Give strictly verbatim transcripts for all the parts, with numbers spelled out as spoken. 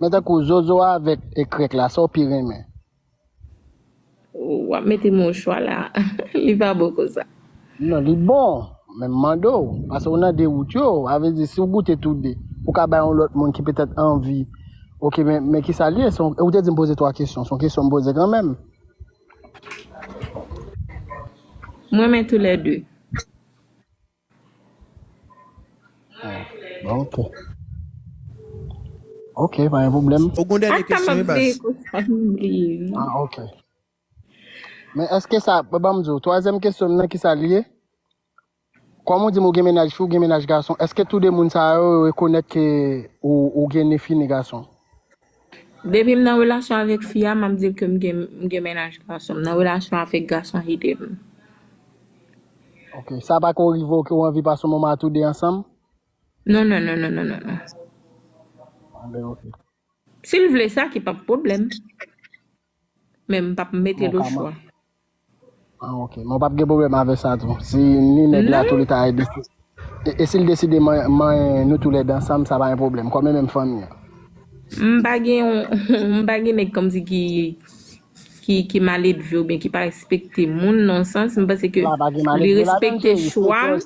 Men tankou zozo avèk ekrèk la, sa w pi renmen? W ap mete m o chwa la. Li pa bon konsa. Non, li bon. Men m mande w, paske w nan de wout yo, sa vle di si w goute tou de, ou ka bay yon lòt moun ki petèt anvi. Ok, men, men kisa l ye? Se yon- Ou te di m poze twa kesyon, se yon kesyon m poze kanmenm. M renmen tou lè de. Ah, bon, ok. Ok, pa gen pwoblèm. Ou gon dènye Ata m kesyon, ap wi, baz? veye konsa m bliye. Ah, ok. Men èske sa, ban m di w, twazyèm kesyon m nan, kisa l ye? Kòm ou di m ou gen mennaj fi, ou gen mennaj gason, èske tou de moun sa yo rekonèt ke ou, ou gen ni fi ni gason? Depi m nan relasyon avèk fi a, m ap di l ke m gen, m gen mennaj gason. M nan relasyon avèk gason, idem. Ok, sa pa ko rive w ke w anvi pase yon moman a tou de ansanm? Non, non, non, non, non, non, non. Anben, ok. Si l vle sa, ki p ap pwoblèm. Men m p ap mete l o chwa. Ah, ok. Men w p ap gen pwoblèm avè sa tou. Si ni nèg la tou li ta ede. E, e si l deside man- manyen nou tou lè de ansanm, sa pa yon pwoblèm. Kòm e menm fanmi an. M pa gen yon- m pa gen nèg kòmsi ki ki, ki maledve oubyen ki pa respekte moun nan sans, m panse ke li respekte chwa m.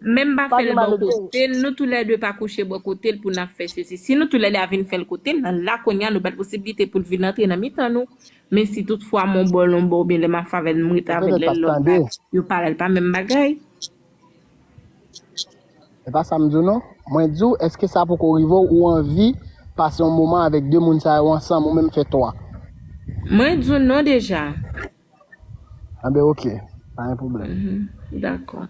Men m pa fè l bò kote l, nou tou lè de pa kouche bò kote l pou n ap fè sesi. Si nou tou lè de a vin fè l kote l, nan la kounye a nou ba l posiblite pou l vin antre nan mitan nou. Men si tout fwa m on bò l on bò oubyen lè m ap fè avè l m rete avè l lè l lòt la, yo pa la l pa menm bagay. E pa sa m di w non. Mwen di w, èske sa poko rive w, ou anvi pase yon moman avèk de moun sa yo ansanm, ou menm fè twa? Mwen di w non deja. Anben, ok. Pa gen pwoblèm. Dakò.